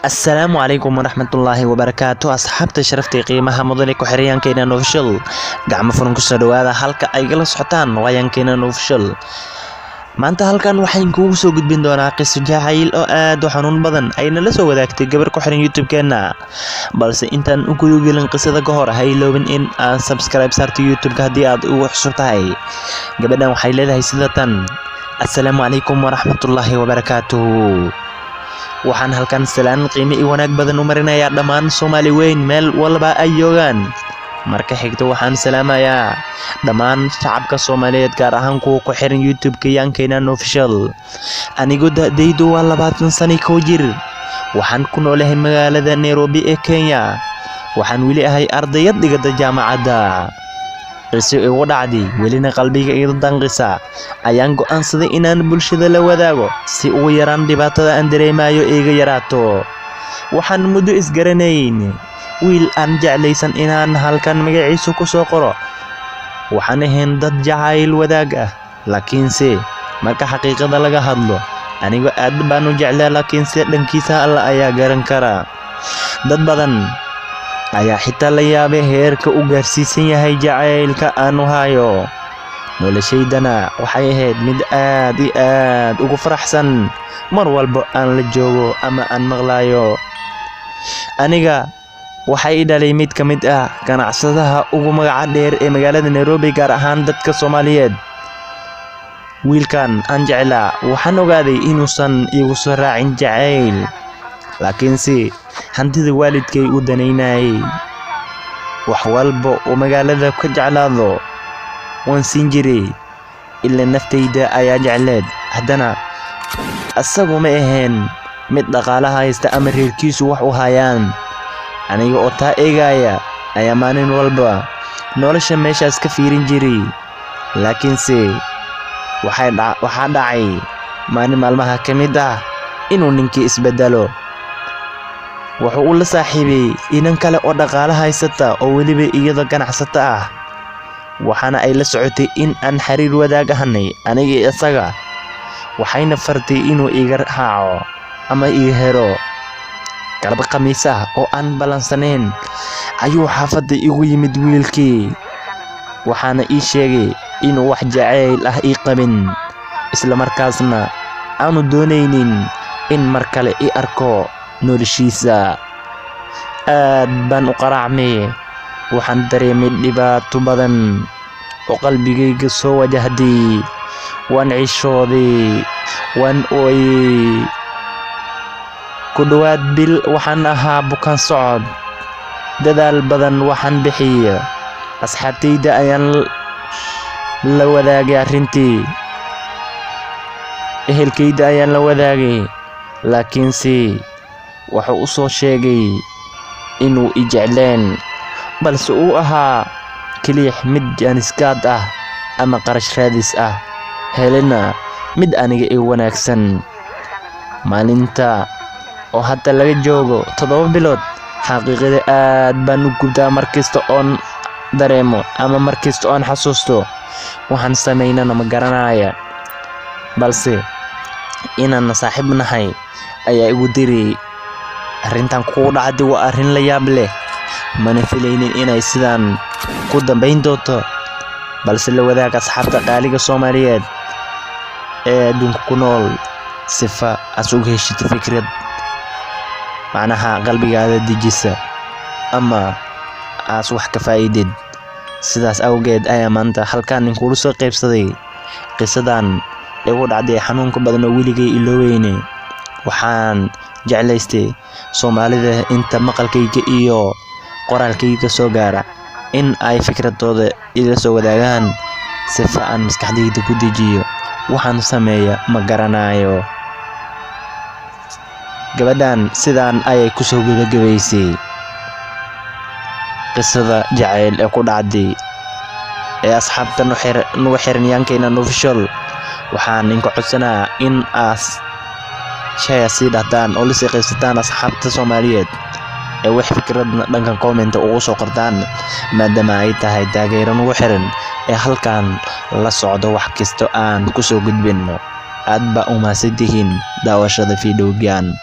Assalaamu calaykum waraxmatullaahi wabarakaatu. Asxaabta sharafta iyo qiimaha mudane ku xiryaankeena Official, gacmo furan kusoo dhawaada halka ay gala socotaan waayankeena Official. Maanta halkan waxaan kuugu soo gudbin doonaa qiso jacayl oo aad u xanuun badan ay nala soo wadaagtay gabar ku xiran YouTube-keena. Balse intaan u gudagelin qisada ka hor, ha iloobin in aad subscribe saarto YouTube-ka haddii aad ugu cusub tahay. Gabadhan waxay leedahay sida tan: Assalaamu calaykum waraxmatullaahi wabarakaatuhu. Waxaan halkan salaan qiimo iyo wanaag badan u marinayaa dhammaan Soomaali weyn meel walba ay joogaan. Marka xigta, waxaan salaamayaa dhammaan shacabka Soomaaliyeed, gaar ahaan kuwa ku xiran YouTube-ka Yankeenan Official. Anigu da'daydu waa 21 jir. Waxaan ku noolahay magaalada Nairobi ee Kenya. Waxaan weli ahay ardayad dhigata jaamacadda. Qiso igu dhacday welina qalbiga iga danqisa ayaan go'aansaday inaan bulshada la wadaago, si ugu yaraan dhibaatada aan dareemayo iga yaraato. Waxaan muddo isgaranayn wiil aan jeclaysan inaan halkan magaciisa ku soo qoro. Waxaan ahayn dad jacayl wadaag ah, laakiinse marka xaqiiqada laga hadlo, anigu aad baan u jeclaa, laakiinse dhankiisa Alla ayaa garan kara. Dad badan ayaa xitaa la yaabay heerka uu gaarsiisan yahay jacaylka aan u hayo. Noloshaydana waxay ahayd mid aad iyo aad ugu faraxsan mar walba aan la joogo ama aan maqlayo. Aniga waxay i dhalay mid ka mid ah ganacsadaha ugu magaca dheer ee magaalada Nairobi, gaar ahaan dadka Soomaaliyeed. Wiilkan aan jeclaa waxaan ogaaday inuusan igu soo raacin jacayl, laakiinse hantida waalidkay u danaynayay. Wax walba oo magaalada ka jeclaado waan siin jiray, ilaa naftayda ayaa jecleed. Haddana asagu ma ahayn mid dhaqaale haysta ama reerkiisu wax u hayaan. Aniga oo taa eegaya ayaa maalin walba nolosha meeshaas ka fiirin jiray. Laakiinse waxaa dhacay maalin maalmaha ka mid ah inuu ninkii isbedelo. Wuxuu uu la saaxiibay inan kale oo dhaqaale haysata oo weliba iyada ganacsato ah. Waxaana ay la socotay in aan xiriir wadaag ahanay aniga iyo isaga, waxayna fartay inuu iga raaco ama iga helo. Galab Khamiis ah oo aan ballansanayn ayuu xaafadda igu yimid wiilkii, waxaana ii sheegay inuu wax jacayl ah ii qabin, isla markaasna aanu doonaynin in mar kale i arko noloshiisa. Aad baan u qaraacmay. Waxaan dareemay dhibaato badan oo qalbigayga soo wajahday. Waan cishooday, waan ooyay. Ku dhowaad bil waxaan ahaa bukaan socod. Dadaal badan waxaan bixiyay. Asxaabtayda ayaan la wadaagay arrintii, ehelkayda ayaan la wadaagay, laakiinse wuxuu u soo sheegay inuu i jecleen, balse uu ahaa keliya mid jaaniskaad ah ama qarash raadis ah, helena mid aniga i wanaagsan. Maalinta oo hadda laga joogo 7 bilood, xaqiiqada aad baan u gubtaa markasta oon dareemo ama markasta oon xasuusto. Waxaan sameynana ma garanaya, balse inaan saaxiib nahay ayaa igu diri. Arrintan kugu dhacday waa arrin la yaab leh, mana filaynin inay sidaan ku dambayn doonto. Balse la wadaag asxaabta qaaliga Soomaaliyeed ee adduunka ku nool, sifa aad uga heshid fikrad macnaha qalbigaada dejisa ama aas wax ka faa'iidid. Sidaas awgeed ayaa maanta halkan ninkula soo qaybsaday qisadan igu dhacday xanuunka badan oo weligay ilooweyne. Waxaan jeclaystay Soomaalida inta maqalkayga iyo qoraalkayga soo gaara in ay fikradooda ila soo wadaagaan, sifa aan maskaxdayda ku dejiyo. Waxaan sameeya ma garanayo. Gabadhan sidaan ayay kusoo gabagabaysay qisada jacayl ee ku dhacday ee asxaabta nugu xiran Yankeenan Official. Waxaan idinka codsanaa in aas share sii dhahdaan oo lasii qaybsataan asxaabta Soomaaliyeed ee wax fikradna dhankan comment ugu soo qortaan, maadaama ay tahay taageero nugu xiran ee halkan la socdo wax kasta aan kusoo gudbino. Aad baa u mahadsantihiin daawashada fiidiyowgan.